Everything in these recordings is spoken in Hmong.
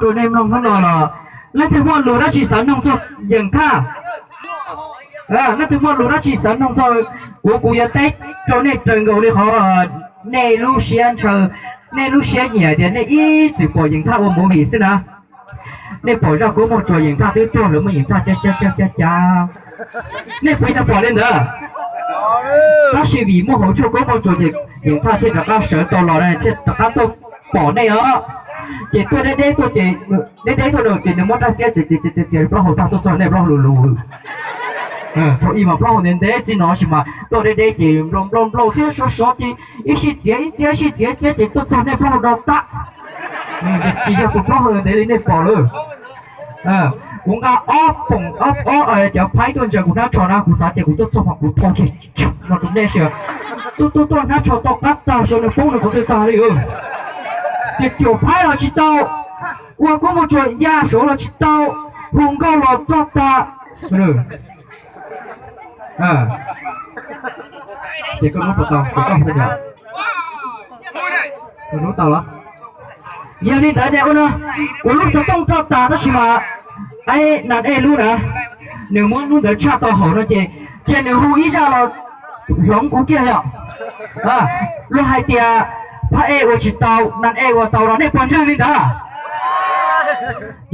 rau nej mloog hnub no los, leej twg muaj lus dab tsi xav noog txog Yeem Thaj? Leej twg muaj lus dab tsi xav noog txog, kuv kuv yuav teb rau nej raws nkaus li qhov nej lub siab ntshaw, nej lub siab nyiam tias nej ib txwm pom Yeem Thaj ua movie xwb na. Nej pom zaj Koob Mooj Tsuas Yeem Thaj twb tuag lawm, muaj Yeem Thaj cab cab cab cab cab. Nej puas tau pom li ntawd? Tab sis vim muaj hauv tshuaj Koob Mooj Tsuas ces Yeem Thaj thiaj rov qab sawv tau los thiaj rov qab tuaj pom nej os. Ces tuaj deb deb tuaj ces, deb deb tuaj ces nws muab rab txiab txiav txiav txiav plaub hau tag tuaj txog nej plaub hau lus lus. Thaum ub mas plaub hau ntev ntev txij no sis mas tuaj deb deb ces nplau nplau nplau thiab sov sov ces ib sij txiav ib txiab ib sij txiav ib txiab ces tuaj txog nej plaub hau do tag. Tsis yog tus plaub hau ntev li nej pom lawm. Kuv nqa ob poom ob ob cov phaib tuaj ntsaws kuv hnab tsho na, kuv xav tias kuv tuaj txog mas kuv thau kiag no rau nej saib. Tuaj tuaj tuaj hnab tsho tau qab tag xyov nws poob nws qhov twg tag li. Ces cuam phaib los tsis tau, ua Koob Mooj Tsuas ya saud los tsis tau, hu nkauj los roj tas. Ces koj lub puas tau, ces koj hu yom? Koj lub tau los? Yog li ntawd ces ua no, kuv lub xov tooj roj tas tab sis mas, aib, Nas Ej lub na, nws muab lub ntawd tshaj tau hauv no ces, ces nws hu ib zaj los hloov kuv kiag yom. Luag hais tias phab ej ua tsis tau, Nas Ej ua tau no, nej puas ntseeg li ntawd?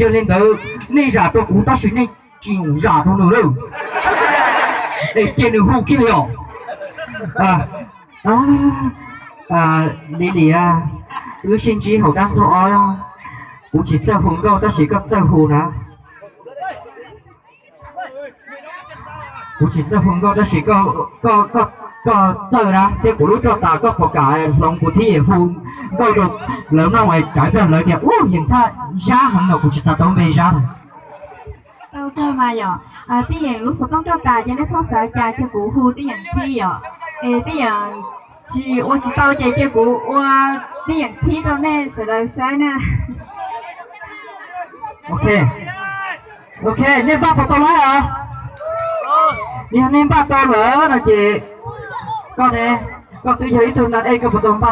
Yog li ntawd, nej zam rau kuv tab sis nej tsis zam rau nws lawm. Es cia nws hu kiag yom. Liv Liam, wb sib ntsib hauv dab ntxwg ob, kuv tsis txawj hu nkauj tab sis koj txawj hu na. Kuv tsis txawj hu nkauj tab sis koj txawj na, thiab kuv lub roj tas koj puas kam hloov kuv thiab hu nkauj rau lawv mloog es kav nrog lawv tias ub Yeem Thaj Zab heev no, kuv tsis xav tau npe Zab no. Tau kawg mas yom. Tij Yeem lub xov tooj roj tas ces nej txhob xav cas, cia kuv hu Tij Yeem thib yom. Es Tij Yeem tsis ua tsis tau ces cia kuv ua Tij Yeem thib rau nej sawv daws saib na. Ok, ok, nej npaj puas tau lawm os? Yog nej npaj tau lawm no ces koj ne, koj twb yog ib tug Nas Ej, koj puas tau npaj